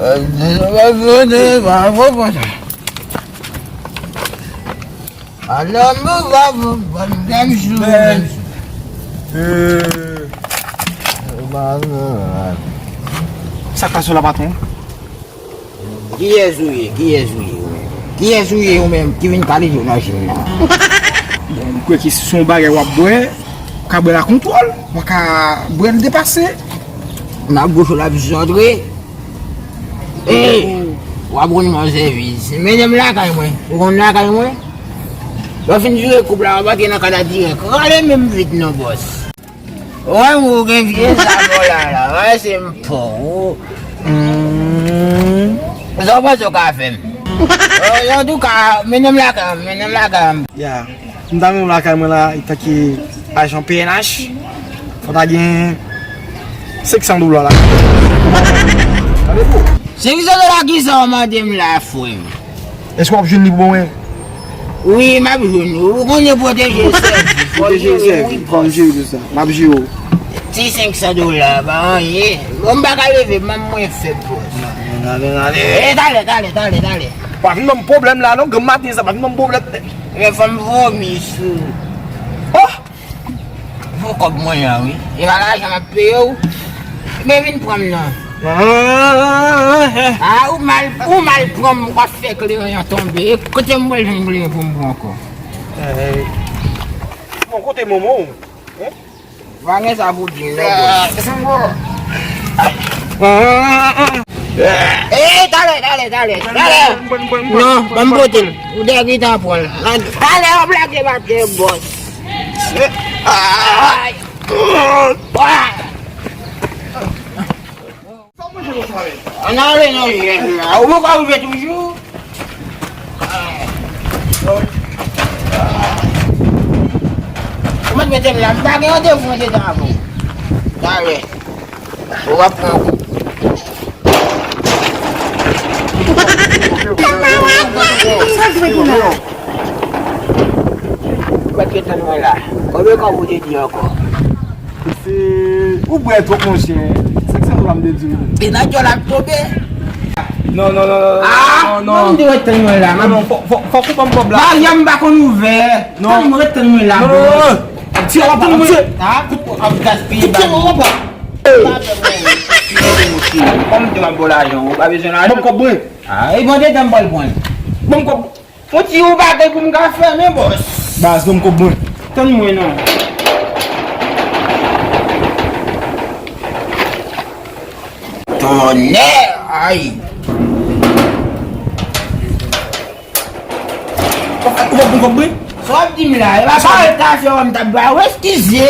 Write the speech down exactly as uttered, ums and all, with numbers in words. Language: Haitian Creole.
Sa k pase w la, patwon? Kiyès ou ye? Kiyès ou ye ou menm? Kiyès ou ye ou menm ki vin kale dlo nan jim nan? Bon, m kwè ke si se yon bagay w ap bwè, w ka bwè l ak kontwòl, w pa ka bwè l depase. Nan bouch ou l ap jantre. Ey, w ap konn manje vit. Mennen m lakay mwen. Ou konn lakay mwen? Lè w fin vire koup la, w anbake nan kad la dirèk. Rale men m vit non, bòs. Wè, ou gen vye zam w la la. Wè, se m po. Hmm. Sa w panse w ka fè m? Antouka, mennen m lakay m, mennen m lakay m. Ya. M ta mennen w lakay mwen la, etanke ajan P N H, fò w ta gen senk san dola la. Tande pou. Senk san dola kisa w mande m la, frè m? Èske w ap jwenn li pou mwen? Wi, m ap jwenn ou. Ou konnen pwoteje sèvi. Pwoteje sèvi. Fò m jere tout sa. M ap jere w. Ti senk san dola, pa anyen. Bon, m pa ka leve, manm mwen fèb, bòs. Nan, nan, nan, nan. E, talè, talè, talè, talè. Pa vin ban m pwoblèm la, non. Granm maten sa, pa vin ban m pwoblèm. Men fò m vomi sou. Oh! Fò kòb mwen an, wi. E pa lajan m ap peye w. Men vin pran m nan. Ah, ou mal, ou mal pran m, w ap fè kleren an tonbe. E kote m pral jwenn kleren pou m pran ankò? Eh, bon, kote manman w? Pa gen sa pou di m, non, bòs. Eh, talè, talè, talè, talè. Non, ban m pote l. Ou dèyè ki ta pran l. Talè, w ap lage batè, bòs. Ay. Ann ale nan jèn la. Ou poko rive toujou? Ou mèt mete m la, m pa gen randevou andedan avè w. Talè. Ou va pran kou. Sa k mete la? Ou mèt mete m la. Konbyen kòb ou te di ankò? Se, ou bwè twòp, monchè. Senk san dola m te di w. E nan dyòl ap tonbe. Non, non, non, non, non, non. Ah, non, non. Mwen m te ret tann mwen la. Non, non, fò, fò, fòk ou ban m kòb la. Maryam pa konn ouvè. Non. Tann mwen, ret tann mwen la, bro. Non, non, non. Ti ap tann mwen. Ah, ap gaspiye bal. Kòm te m ap ba w lajan, ou pa bezwen lajan. Ban m kòb mwen. Ah, e bon, detan m pral pran. Ban m kòb. Fò ti yon bagay pou m ka fè, men bòs. Baz, ban m kòb mwen. Tann mwen non. Tonnè, ay. Ou pa pran kòb mwen? Sa w ap di m la, e pa sa w ta fè, m t ap ba w eskize.